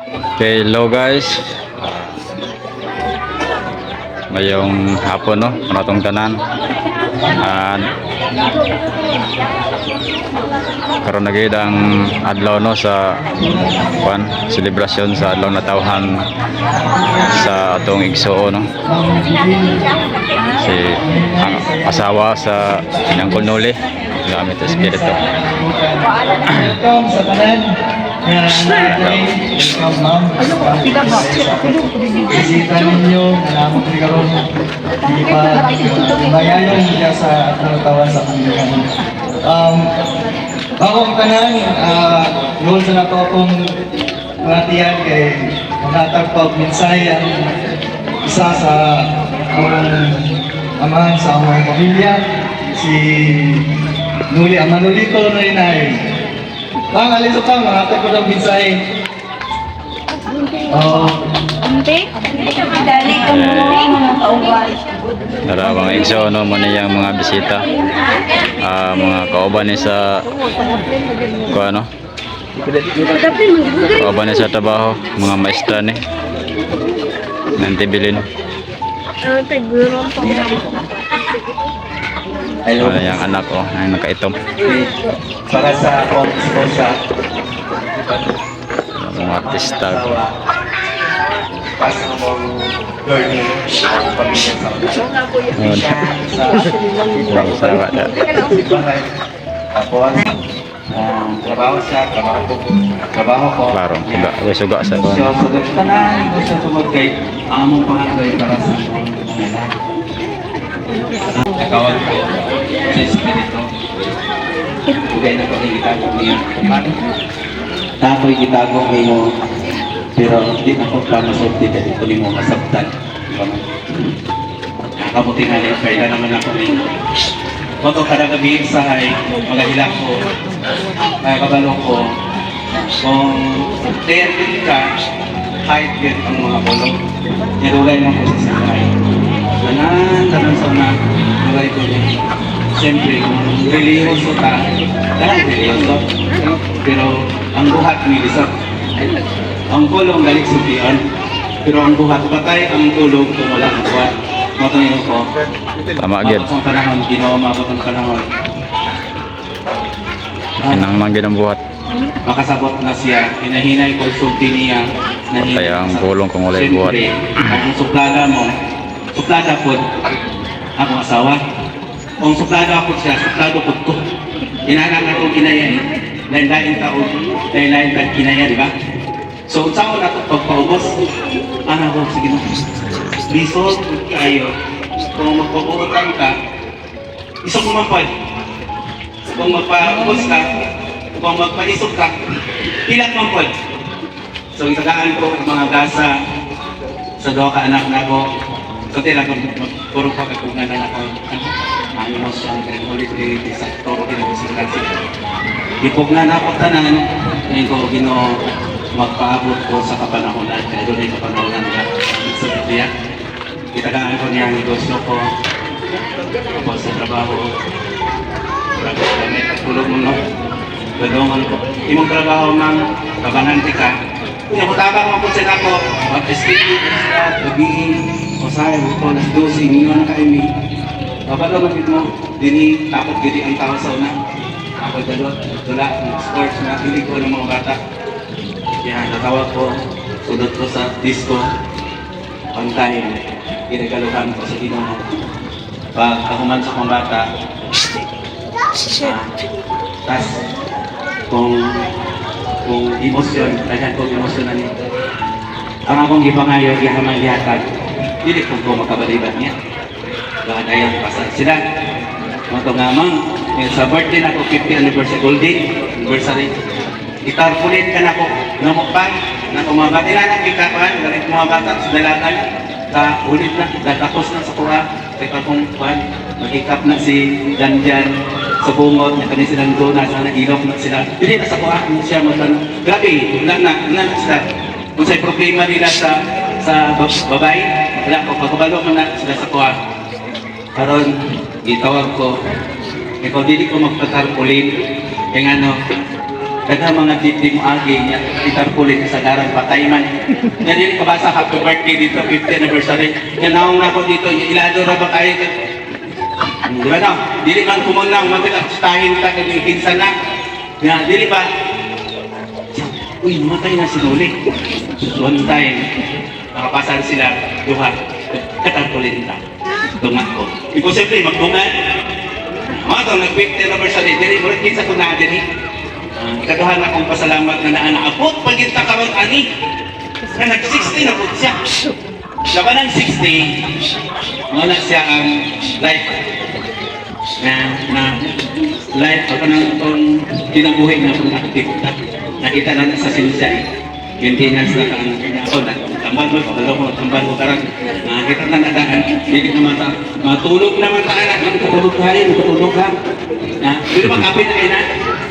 Okay, hello guys. Maayong hapon, no, kanatong tanan. At karon na gyud ang adlaw, no, sa kwan, selebrasyon sa Adlaw Natawhan sa atong igsuon, no. Si ang asawa sa Uncle Noli gamit espiritu. Welcome sa tanan nga naa. Welcome, ma'am. Bisita ninyo nga namo diri karon di pa bayayon diya sa atong tawan sa pamilya. Bago ang tanan, uh, sa nato akong mga tiyan kay maghatag pa og mensahe ang isa sa among amahan sa among pamilya, si Nuli Amanulito Noynay. Pang aliso pa, mga ko ng mensahe. Oh, Dali ko mo mga kauban. Tara mga igsoon, no, mo niyang mga bisita. Mga kauban ni sa kuan, no. Kauban ni sa trabaho, mga maestra ni. Nantibilin. Hello. Ano yung anak ko, ay nakaitom. Para sa akong esposa. Mga artista. Pas among learning ang pamilya sa Yun. sa Ang sawa na. bahay. Tapos, trabaho siya, trabaho ko, trabaho ko. Klaro, suga, uy, suga sa So, kuan. sa tanan, gusto tungod kay ang among pangandoy para sa among mga anak. Nakawag ko sa Espiritu. Ugay na ko gitago niya. Nako'y gitago nimo pero di na ko plano sulti kay di ko nimo masabtan. Di ba man? Nakabuti nga ni kaya naman ako nimo. Moto kada gabi sa hay magahilak ko. Kaya kabalo ko kung clear din ka, height din ang mga bolong. Nilugay mo ko sa sakay. Tanan, tanan sa una, lugay ko niya. Siyempre, kung relihiyoso ka, tanan relihiyoso. Pero ang buhat ni lisod. Ang kulong galing sultian. Pero ang buhat, patay ang tulog kung wala ang buhat. Matuloy ko. Tama gyud. Mabot ang panahon, Ginoo, mabot ang panahon. Kinahanglan gyud ang buhat. Makasabot na siya, hinahinay ko sulti niya. Nahinay Patay ang sa- kulong kung walay buhat. Siyempre, ang suplada mo, suplada po, akong asawa. Kung suplada ako siya, suplado po ko. Inanang akong kinaya eh. Lain-lain taon, lain-lain tag kinaya, di ba? So, unsaon na ito pagpaubos? Ano ko, sige na. Lisod kayo. Kung magpabuotan ka, isok mo man po. Kung magpaubos ka, kung magpaisok ka, hilak man po. So, itagaan ko ang mga gasa sa duha ka anak nako. So, tila ko, puro pa kagungan na ako. Ang emosyon, kaya ulit eh, sa toro kinabisiklasi. Gipugna na ako tanan, ngayon ko Ginoo, magpaabot ko sa kapanahonan, kaya doon ay kapanahonan ka. Sa Biblia. Itagaan ko niya ang negosyo ko, ako sa trabaho, trabaho kami, tulog mo, no? Gadongan ko. Imong trabaho, ma'am, kabanante ka. Kaya ko tabang mo po sila ko, mag-escape sila, gabi, usahay mo ko, alas 12, ngayon na kayo mi. Babalo na mo, dini, takot gidi ang tao sa una. Ako dalot, dula, sports na, hindi ko ng mga bata. Kaya natawag ko, sulod ko sa disco, on time, ginagaluhan ko sa Ginoo. Pag kahuman sa kong bata, tas kung emosyon, daghan kong emosyon na niya. Ang akong gipangayo, gihamang gihatag, dili ko ko makabaliban niya. Baka dayon pasal sila. Mga nga ma'am, eh, sa birthday na ko, 50th anniversary, golden anniversary. Itarpulin ka na ko, namukpan, na ko mga bata, na gikapan, galit mga bata sa dalagan, ka ulit na, gatapos na sa kuha, kay pa kung kuhan, magikap na si Danjan sa bungot, na kani silang dona, sana ilok na sila. Dili na sa kuha, hindi siya magtan. Grabe, wala na, wala na sila. Kung sa'y problema nila sa babae, wala ko, pagkabalo man na sila sa kuha. Karon gitawag ko, ikaw dili ko magpatarpulin, kaya nga no, Daghang mga jeep di mo agi niya itarpulin sa sagaran, patay man. Nga dili ka basa happy birthday dito, 50th anniversary. Nga naong na ko dito, ilado ra ba kayo? Di ba no? Dili man kumon lang, magkakastahin ta kay kinsa na. Nga dili ba? Uy, namatay na si Noli. One time, nakapasan sila, duha, katarpulin ta. Tunga ko. Imposible, magtunga. Mga to, nag-50th anniversary, dili, murag kinsa ko na dili. Ikaduha na akong pasalamat na naa naabot pagit ta karon ani. Na nag-60 na po siya. Laban ng 60, wala siya ang life na na life ako nang itong kinabuhi na kung active ta. Nakita na sa sinsya eh. Maintenance na kang ako na tambal mo, kabalo ko, tambal mo karang nakita na nadaan, dili naman ta, matulog naman ta anak, matulog ka rin, matulog ka. Na, pero makapit na kayo na,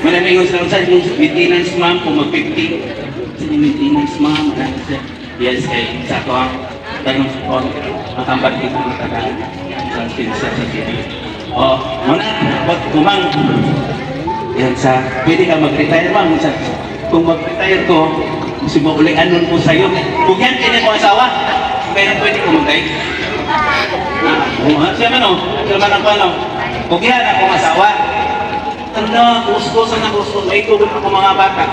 malalayo sa sa maintenance ma'am kung mag 50, sa maintenance ma'am, ano siya. Yes, kay sa ako ang tanong sa ko, matambal dito ng tagaan sa sinsya sa city. Oh, muna, wag kumang. Yan sa, pwede ka mag-retire ma'am. Sa, kung mag-retire ko, gusto mo uli anon ko sa'yo. Kung yan, kanya ko asawa, kaya pwede ko mag Ah, oh, siya man oh, siya man ang pano. Kung yan akong asawa, tanda, kuskus na kuskus, may tubig ako mga bata.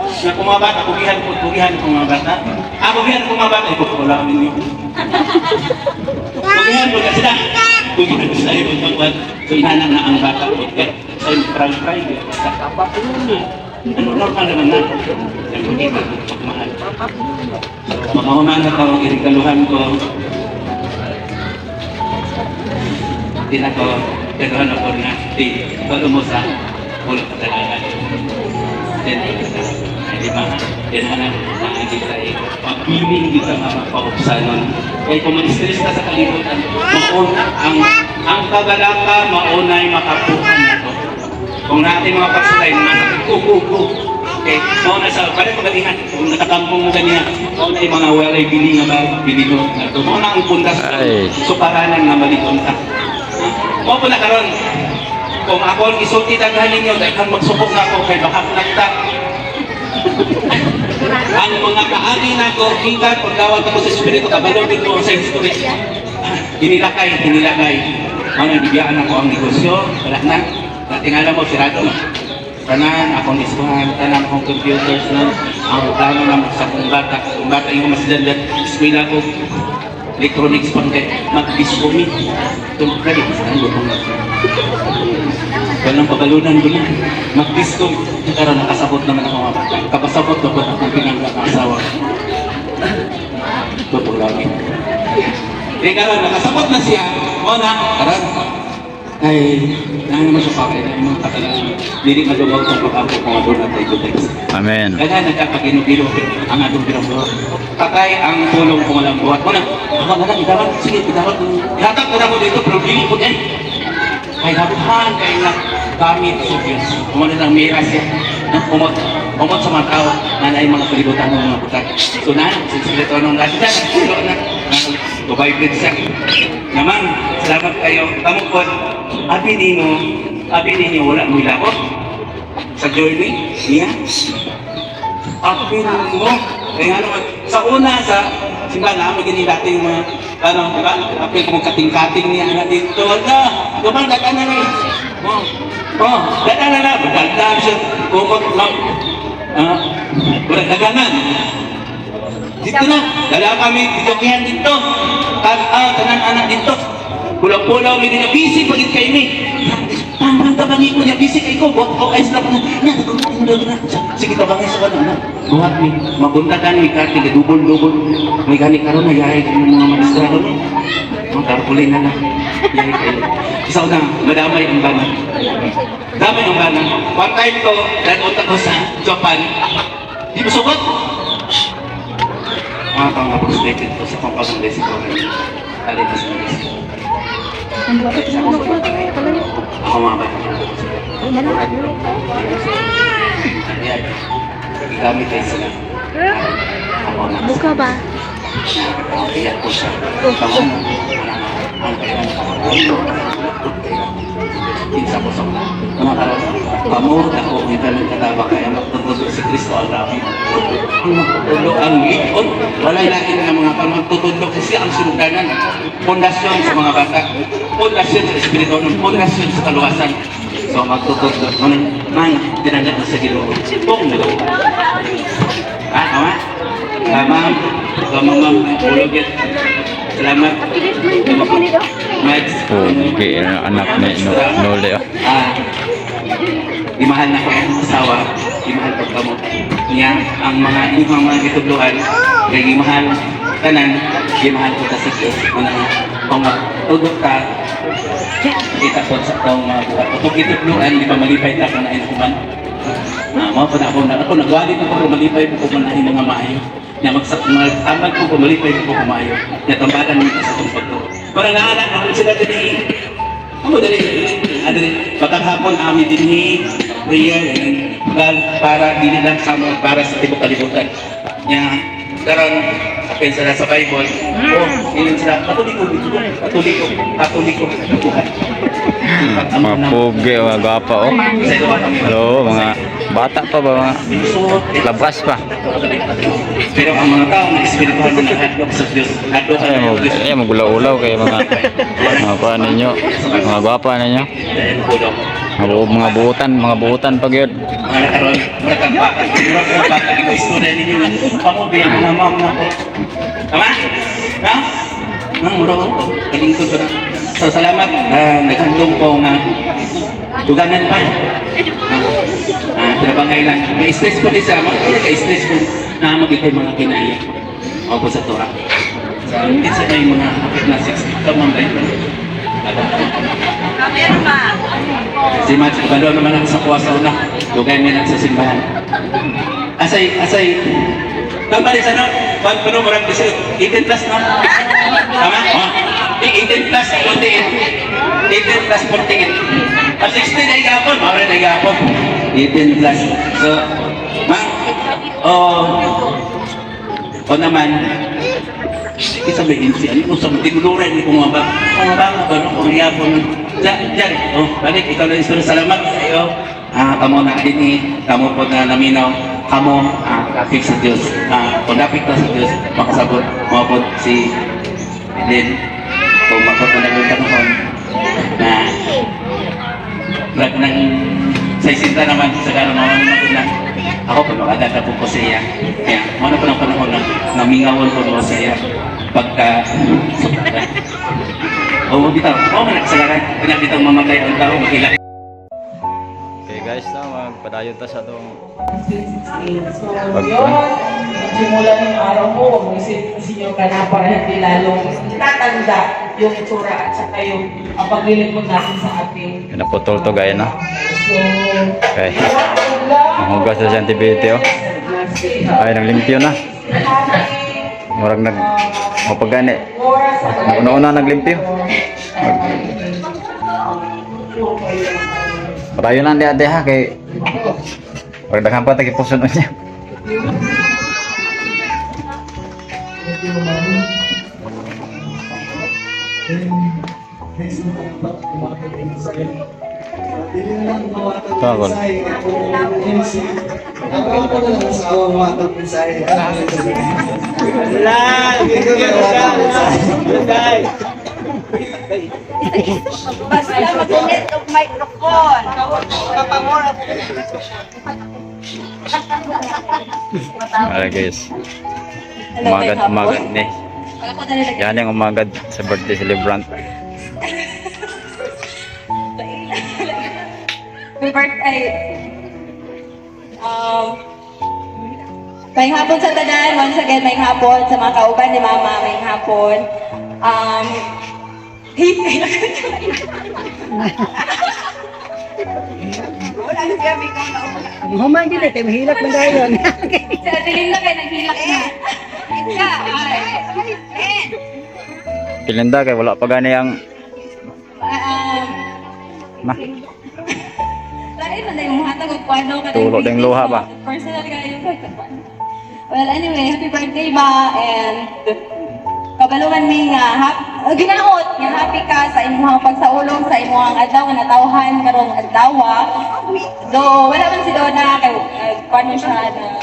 Na kung mga bata, kugihan ko mga bata. Ah, kugihan ko mga bata, ikaw wala kami niyo. Kugihan ko sila. Kugihan ko sila yung pagpagwan. So inanang na ang bata ko. Kaya sa yung pride, sa kapapulong. Ano, normal naman na. Sa pagkita ko, pagmahal. So, makahuman na ako, irigaluhan ko. Di na ko, gagahan ako na, di, bago mo sa ulo katalagan. Then, ay, di ba, yan na na hindi tayo pagpiling kita nga mapaupsanon. Kaya kung man-stress ka sa kalibutan, mauna ang kabalaka, maunay makapuhan na to. Kung natin mga pagsulay, masakit, go, go, go. Okay, mauna sa, pare pagalingan, kung nakakampong mo ganyan, mauna yung mga walay bili nga ba, bili mo na to. Mauna ang pundasyon, Ay. suparanan nga malikon ta. Mao po na karon. Kung ako ang isulti daghan ninyo, daghan magsukog na ako kay baka nagta. Ang mga kaagi nako, gikan pagdawat ako sa espiritu, kabalo gid ko sa espiritu. Hinilakay, hinilakay. Mao na gibiyaan ako ang negosyo, wala na. Natingala mo sirado na. Tanan akong iskuhan, tanan akong computers no. Ang plano na sa akong bata, kung bata yung masdan eskwela ko electronics pang kay mag-disco mi. Itong credit, saan ko na. Walang pagalunan ko na. Mag-disco. Karon nakasabot naman ako mga bata. Kapasabot na po akong pinangga ang asawa. Totoo lang. Eh karon nakasabot na siya. O na, karon. Ay, na naman siya pa kay mga katalaan. Dili madungog tong pag-ampo kung aduna tayo text. Amen. Kaya nagkakaginugilo ang atong pinagbuhat. Patay ang tulong kung walang buhat. Muna, ako na lang, idawat, sige, idawat. Ihatag ko na ko dito, pero dili ko din. Kay habuhan, kay na gamit sa Diyos. Kumano ng mira siya. No, Umot, umot sa mga tao na naay mga kalibutan ng mga butat. So na, sisilito nung nasa siya, nagsulo na. Vibrate siya. Naman, salamat kayo. Tamo po, abi nimo, abi ninyo, wala mo ilabot. Sa journey niya, Apil mo. Kaya nga naman, sa una, sa simbahan namin, ganyan dati yung mga, ano, di ba? Apil kung kating-kating niya na dito. Wala, dumang data na na. Oh, oh, data na na. Data siya. Kumot lang. Ah, wala daganan. Dito na. Dala kami, dito dito. Tanan anak dito. Pulang-pulaw, may niya busy pagit kayo ni. Tamang tabangi ko niya, busy kayo ko. Buhat ko, ayos lang na. Na, sige, tabangi sa kanon. Buhat mi, mabuntagan mi kati, dubol-dubol. May gani karon na, yahay kayo ng mga maestra ko. Mga tarpulin na lang. Yahay kayo. Isa ko na, madamay ang bana. Damay ang bana. One time ko, nag-unta ko sa Japan. Di ba sugot? Mga pang frustrated ko sa pagpaganda sa ko. Alin sa mga Ako mga bata. Ayan. Gigamit tayo sila. Ako na. Buka ba? Kaya ko siya. Pangalan. Ang kailangan. Kinsa ko sa una. Mga karon, kamo dako ang tanan katawa kaya magtutudlo si Kristo ang rabi. Ang magtutudlo ang likod. Walay lain nga mga kan magtutudlo kasi ang sinugdanan. Pundasyon sa mga bata. Pundasyon sa espiritu, pundasyon sa kaluwasan. So magtutudlo. Man, man tinanggap na sa Ginoo. Kung nilo. Ah, tama? Tama. Tama, ma'am. Ulog yan. Salamat. Mads. Pugi ang anak ni no, Nole, oh. Ah, imahal na ko ang asawa, imahal ko kamo. Niya, ang mga inyong mga gitudloan, kay imahal tanan, imahal ko ta sa Diyos. Una, kung magtudok ka, kita ko sa taong mga buhat. Kung gitudloan, di pa malipay ta kung nainahuman. Ah, mao po na ako, na ako nagwalit ako kung malipay ko kung nahin nga maayo. Na magsak magtamad ko kung malipay ko kung maayo. Natambagan mo sa itong pagtuo. Para naanak ako sila dili. Amo dali, adali pagkahapon ami dinhi prayer and God para dili lang sa mga para sa tibok kalibutan. Nya karon apil sila sa Bible. Oh, ingon sila Katoliko, Katoliko, Katoliko, Tuhan. Mga pugi, mga gwapa, oh. Hello, mga bata pa ba, mga labas pa. Pero ang mga tao na espiritual na nahadlok sa Diyos, hadlok Ay, sa mag, Diyos. ay, magulaw-ulaw kayo mga kuan ninyo, mga gwapa ninyo. Dahil bulong. Mga buutan pag yun. Mga nakaroon, mura kang baka, mura kang baka, ikaw istorya ninyo nga, pamo, bilang mga ma'am na ko. Tama? Ha? Nang mura ko, kalingkod ko na. So, salamat, naghandong ko nga, duganan pa. Ah, trabangay lang. May stress ko din sa mga, kaya ka-stress ko na magiging mga kinaya. Ako sa Torah. Sa sa may mga hapit na 60, ikaw ma'am, dahil. Si Max, kabalo naman ako sa kuha sa una. Dugay mi lang sa simbahan. Asay, asay. Tambali sa no? Pag puno mo rin 18 plus, no? Tama? Oh. 18 plus 48. 18 plus 48. Ah, 16 ay gapon. Mawala na gapon. 18 plus. So, ma, oh, o naman, isa may insi, ano sa tinuluran ni kung ba, kung ba nga ba, kung yapon, diyan, diyan, oh, balik, ikaw na isuro, salamat sa iyo, ah, kamo na din eh, kamo po na naminaw, kamo, ah, kapit sa Diyos, ah, kung dapit na sa Diyos, makasabot, mabot si Lynn, kung makapunag yung panahon, na, Brad ng sa isinta naman sa gano'n mga magulang. Ako po, makadata po ko sa iya. Kaya, muna po ng panahon na namingawon po ko sa iya. Pagka, oo, bitaw. Oo, man, kasalanan. Pinabitaw mamatay ang tao, mahilak. Okay guys, no, magpadayon ta sa atong 16. So, Pag- yun, simula ng araw mo, huwag mo isip senior ka na para hindi lalong tatanda yung itsura at saka yung ang paglilingkod natin sa ating Naputol to gaya no. So, Okay. good luck. Ang hugas na siyang TBT, oh. Ay, naglimpyo na. Murag nag mapagani. Nauna-una naglimpyo. Padayon lang di ate ha kay Pag daghan pa tagipuson niya. Thank you, ma'am. Then, next na dapat umatag ng mensahe. Dili na lang umatag ng Tawag. mensahe kung MC. Ako ako na lang sa awa umatag ng mensahe. Wala! Hindi ko na umatag ng mensahe. Basta mag-net og microphone. Alright guys. Umagad, umagad ni. Yan yung umagad sa birthday celebrant. Happy birthday. May hapon sa tanan. Once again, may hapon sa mga kauban ni Mama. May hapon. Human din eh, kay mahilak man dayon. Sa Adeline na kayo, naghilak na. Pilinda kay wala pa gani ang ma. Lain man na yung hatag og kwano ka Tulo ding luha ba? Personal kayo. Well, anyway, happy birthday ba and kabaluhan mi nga hap, ginaot nga happy ka sa imuhang pagsaulong sa imuhang adlaw nga natawhan karong adlaw. Do wala man si Donna kay kuan siya na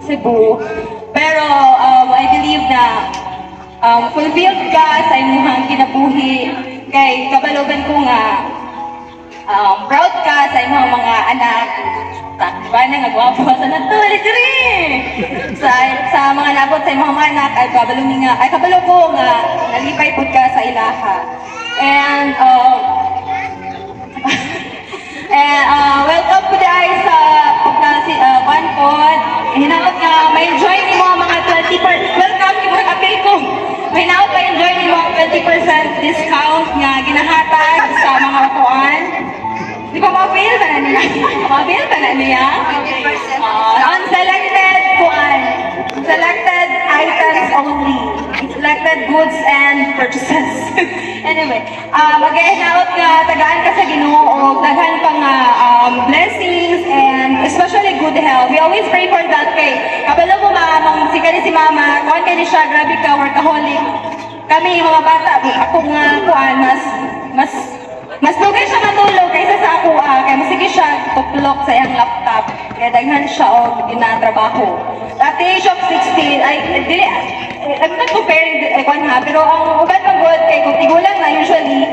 Cebu. Pero I believe na fulfilled ka sa imuhang kinabuhi kay kabalogan ko nga proud ka sa imong mga anak. Takba na nga gwapo sa natuli diri. Sa mga nabot sa imong mga anak ay kabalo ni nga ay kabalo ko nga nalipay pud ka sa ilaha. And welcome po dai sa pagka si kwan po. Hinaot nga ma-enjoy nimo ang mga 20%. Welcome kay murag apil ko. Hinaot ma-enjoy nimo ang 20% discount nga ginahatag sa mga kuan. Di ba ma-avail ba na niya? Ma-avail ba na niya? 20%. On selected kuan. Selected items only. Selected goods and purchases. Anyway, mag-hinaot nga tagaan ka sa Ginoo og daghan pa nga blessings and especially good health. We always pray for that kay kabalo mo mamang si kani si mama, kuan kay ni siya, grabe ka workaholic. Kami mga bata, ako nga kuan mas mas dugay siya matulog kaysa sa ako ah, kay masige siya tuplok sa iyang laptop. Kaya daghan siya og ginatrabaho. At the age of 16, ay dili I'm not comparing eh, kuan ha, pero ang uban man gud kay kung tigulang na usually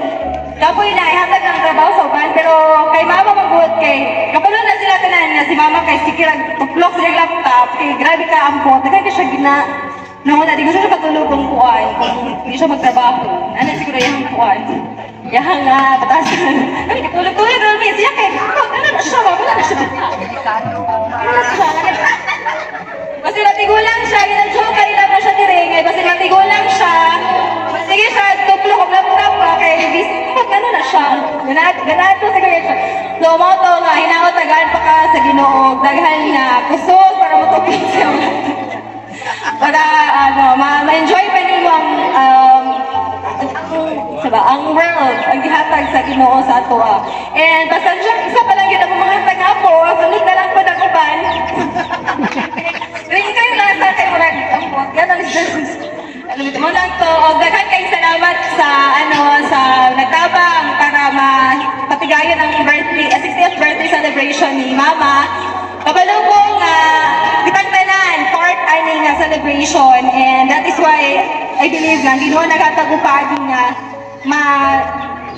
kapoy na ihatag ang trabaho sa uban, pero kay mama man gud kay kabalo na sila tanan nga si mama kay sige rag tuplok sa iyang laptop kay grabe ka ampot, daghan kay siya gina Nanguna, di ko siya matulog kung kuan, kung hindi siya magtrabaho. Ano siguro yung kuan? Yang nga, batasan. Ay, tulog-tulog rin siya kay, ano na siya, wala na siya. Ano na siya? Kasi matigulang siya, ginang-joke kanila na siya dire, ngay basta matigulang siya. Sige siya, tuplok og laptop pa kay bis pag ano na siya. Ganad, ganado siguro siya. So mo to nga hinaot tagaan pa ka sa Ginoo, daghan na kusog para motuplok siya. Para ano, ma-enjoy pa nimo ang saba, ang world, ang gihatag sa Ginoo sa atoa. And basta siya, isa pa lang yun ang mga taga po, sunod na lang po ng uban. Ring kayo nasa kay murag ambot. Yan ang ano mo lang to. Og daghan kay salamat sa ano sa nagtabang para mapatigayon ang birthday, 60th birthday celebration ni Mama. Kabalo ko nga kitang tanan part ani nga celebration and that is why I believe nga Ginoo naghatag nga ma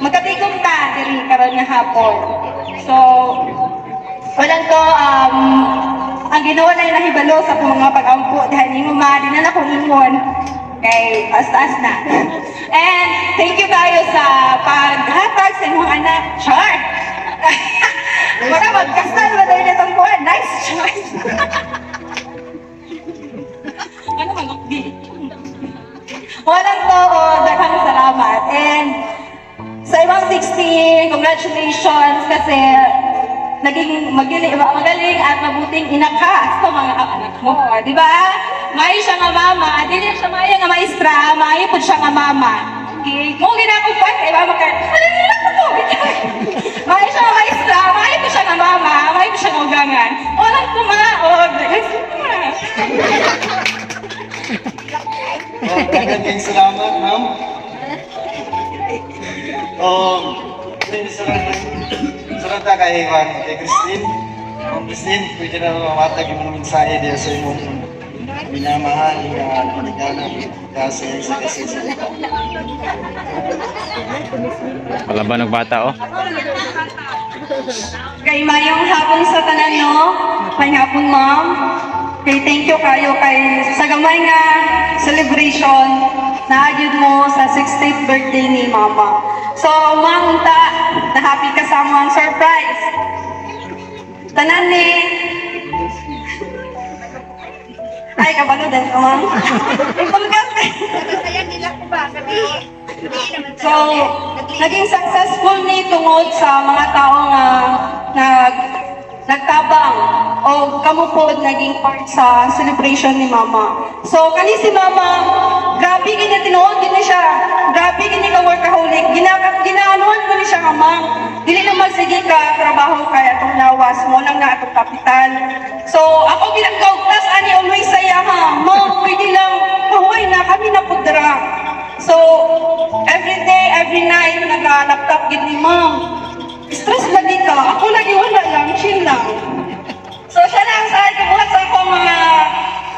magkatigom ta diri karon nga hapon. So walang to ang Ginoo na nahibalo sa akong mga pag-ampo diha nimo ma di na akong ingon kay taas-taas na. And thank you kayo sa paghatag sa imong anak. Char. Mara magkasal ba dahil itong buwan? Nice choice. Ano man di? Walang to, oh, daghang salamat. And sa ibang 16, congratulations kasi naging magaling, magaling at mabuting ina ka sa mga anak mo. Di ba? Maayo siya nga mama, dili siya maayo nga maestra, maayo pud siya nga mama. Okay? Mo ginakong kay mama kay, ano nila ko to? Maayo siya nga maestra, maayo pud siya nga mama, maayo pud siya nga ugangan. Walang kumaog. Oh, daghan kayong salamat, ma'am. Sunod na kay Ivan, kay Christine. Ma'am Christine, pwede na mamatag yung mga mensahe diya sa imong minamahal nga ginikanan kasi sa kasi sa Palaban ng bata oh. Kay mayong hapon sa tanan no. May hapon, ma'am. Kay thank you kayo kay sa gamay nga celebration na gyud mo sa 60th birthday ni mama. So, ma'am, unta na happy ka sa among surprise. Tanan ni ay, kabalo din ka, ma'am. Importante. So, naging successful ni tungod sa mga tao nga nagtabang o kamupod naging part sa celebration ni Mama. So, kani si Mama, grabe gini tinuod gini siya. Grabe gini ka workaholic. Ginaanuan ko ni siya nga ma'am. Dili naman sige ka trabaho kay atong lawas mo lang na atong kapital. So, ako ginagkaugtas ani always saya ha. Ma'am, pwede lang pahuway na kami na pudra. So,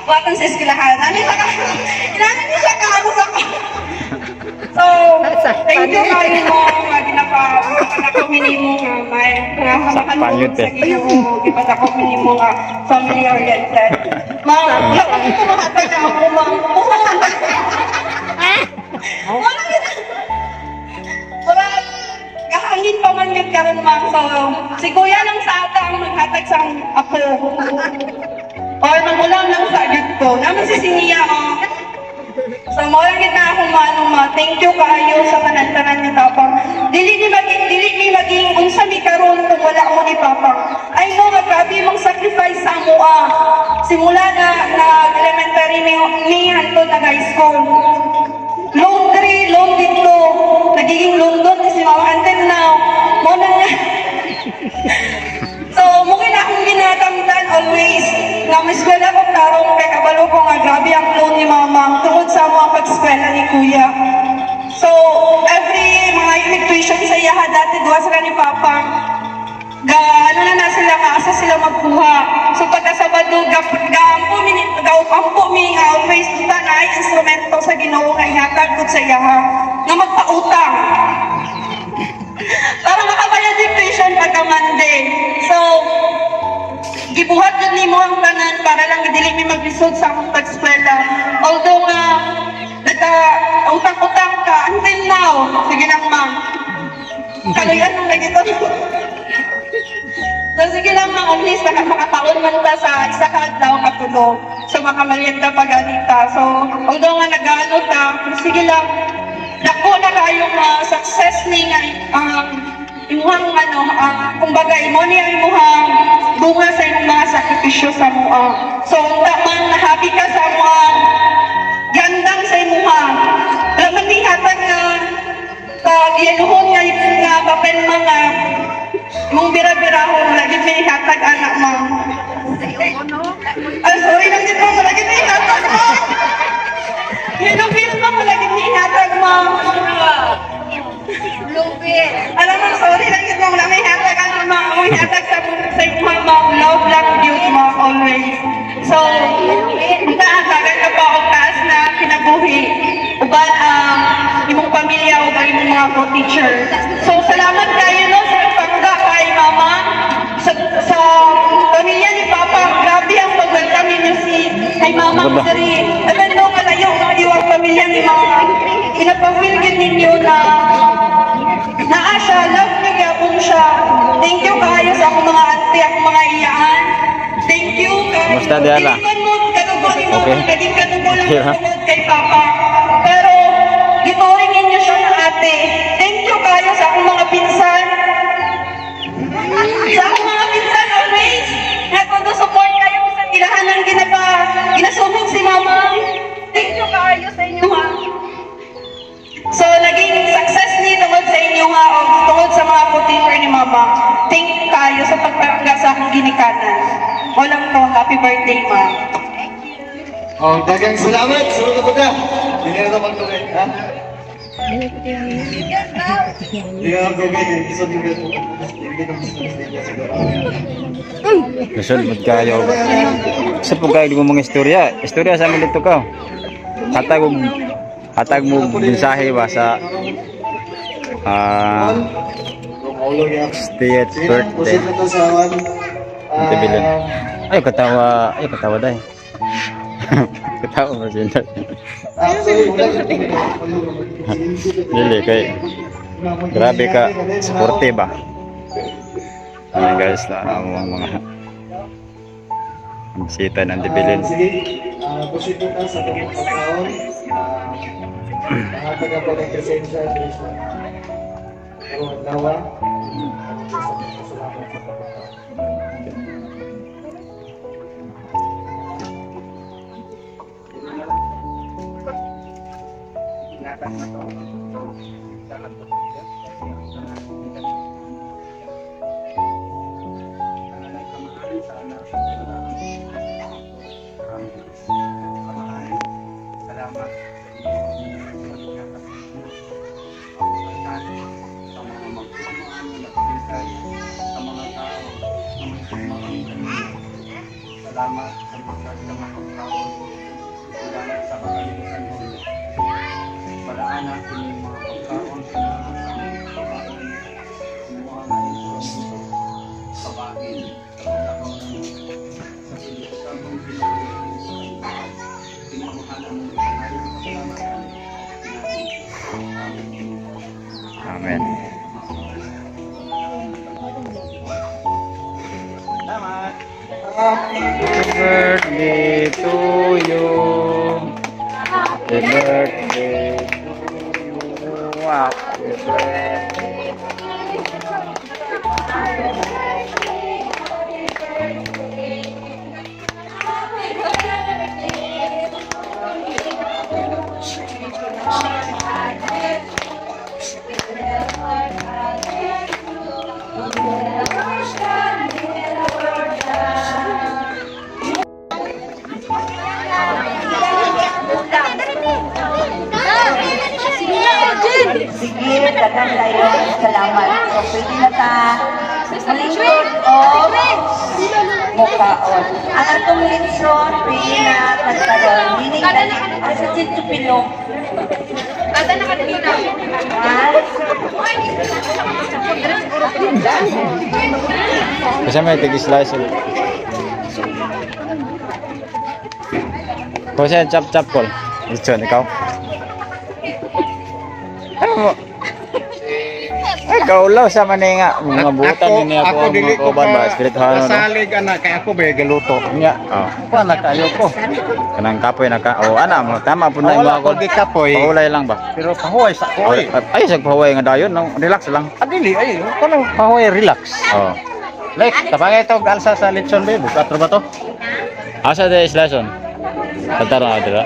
buhaton sa eskwelahan. Ano siya ka? Inano siya ka ano sa. So, thank you kayo mo nga ginapa padako nimo nga may nga Sakpan yun, sa eh. Ginoo, gipadako nimo nga family oriented. Ma'am, wala ko dito mahatag na ako, ma'am. Wala yun. Wala, kahangin pa man yun karon, ma'am. So, si kuya lang sa ata ang maghatag sa akong apo. Or magulang lang sa agad ko. Naman si Sinia, oh. So, mo lang gid na akong maano ma. Thank you kaayo sa tanan-tanan ni Papa. Dili ni maging unsa mi karon kung wala mo ni Papa. I know nga grabe mong sacrifice sa amoa. Simula na nag elementary mi hantod nag high school. Laundry, loan dito. Nagiging London ni si Mama until now. Mo na nga. So, mungkin akong ginatamdan always nga miskwela ko tarong kay kabalo ko nga grabe ang loan ni Mama tungod sa mga pag-eskwela ni Kuya. So, every mga imig tuition sa iyaha dati duwa sila ni Papa. Ga ano na na sila nga asa sila magkuha. So pagka Sabado ga ga ampo mi ga ampo mi nga always ta na ay instrumento sa Ginoo nga ihatag gud sa iyaha nga magpautang para makabayad yung tuition pagka Monday. So, gibuhat yun nimo ang tanan para lang dili mi maglisod sa akong pag-eskwela. Although nga, nagka utang-utang ka until now. Sige lang, ma'am. Kaluyan nung nagito. So, sige lang, ma'am, at least makataon man ta sa isa ka adlaw katulog. So, makamalian ta pag-anita. So, although nga nag-ano ta, pero sige lang, dako na kayo nga success ni nga imuhang ano, kumbaga imo ni ang imuhang bunga sa imong mga sakripisyo sa mua. So, unta man na happy ka sa muang gandang sa imuha. Wala man ni hatag nga pag yeluhon nga nga papel mga imong bira-birahon lagi may hatag anak mo. Ah, sorry lang din mo, lagi may hatag mo. Yellow bill mo, lagi may hatag mo. Alam mo, sorry lang yun, ma'am. May hatag ano, ma'am. May hatag sa imuha, ma'am. Love lang yun, ma'am, always. So, taatagan ka pa og taas na kinabuhi. Uban ang imong pamilya o imong mga co-teacher. So, salamat kayo, no, sa pangga kay mama. Sa pamilya ni Papa, grabe ang pag-welcome ninyo si kay Mama Maganda. diri. Even though kalayo kayo ang pamilya ni Mama, pinapafeel gyud ninyo na naa siya, love niyo gyapon siya. Thank you kaayo sa akong mga auntie, akong mga iyaan. Thank you kaayo. Kumusta, Diana? Dili man mo kadugo ni Mama, Okay. naging kadugo lang Okay, ha? tungod kay Papa. Pero gituring ninyo siya ng ate. Thank you kaayo sa akong mga pinsan. Sa akong mga pinsan always. Nga todo support kayo sa ilahan ng ginasumog si Mama. Thank you kaayo sa inyo ha. So, naging success ni tungod sa inyo nga o tungod sa mga co-teacher ni Mama. Thank you kayo sa pagpangga sa akong ginikanan. Walang to, happy birthday, Ma. Oh, daghang salamat. Sunod na po ka. Hindi na magtugay, ha? Hindi na magtugay. Isod yung ganito. Hindi na siguro. Lisod mo kayo. Sa po kayo di mo mga istorya. Istorya sa amin dito ka. Hatag mo mensahe ba sa Maulog yan. 60th Sige na, birthday. proceed na to sa one. Ate Bilon. Ay katawa day. Katawa ba sila? Actually, wala. Dili kay grabe ka supportive ba. Ayan guys, na ang mga bisita ng Debilin. Sige, proceed na tayo sa itong pagkaon. Mga taga-pagay presensya, Krista. Karong adlaw. Salamat sa pagkaon. Salamat sa inyong sa mga magsamaan na nagbintay, sa mga tao na may pagmamahal kanila. Salamat sa mga sa mga pagkaon. nga kining mga pagkaon sa babae, imuha nga interest sa bahin sa paglakaw sa sa among Ginoo. Kinamahal among pangalan, pasalamat. Amen. Amen. Salamat. Happy birthday to you. Happy birthday to you. Happy birthday. Sige, daghan kayo. Salamat. So, pwede na ta malingkod o mukaon. Ang atong litson, pwede na tagkaroon. Meaning, dali, asa dito pilok. Ha? Kasi may tig-slice ulit. Kasi chop chop call. Lechon, ikaw? Ano mo? Ay, kaulaw sa maninga. Mga butan ni ako ang dili mga kauban ba? Spirituhano, no? Kasalig ana kay ako ba galuto. Nya, oh. Kuha na kayo ko. Kanang kapoy na ka. Oh, ana mo. Tama po na Ah, yung wala mga ko gikapoy. Paulay lang ba? Pero pahuway sa ko Ay, ay. ay sa pahuway nga dayon. No? Relax lang. Ah, dili ay kanang pahuway relax. Oh. Like tabangay to alsa sa lechon ba bukat ra ba to? Asa de slice on? Tara na dira.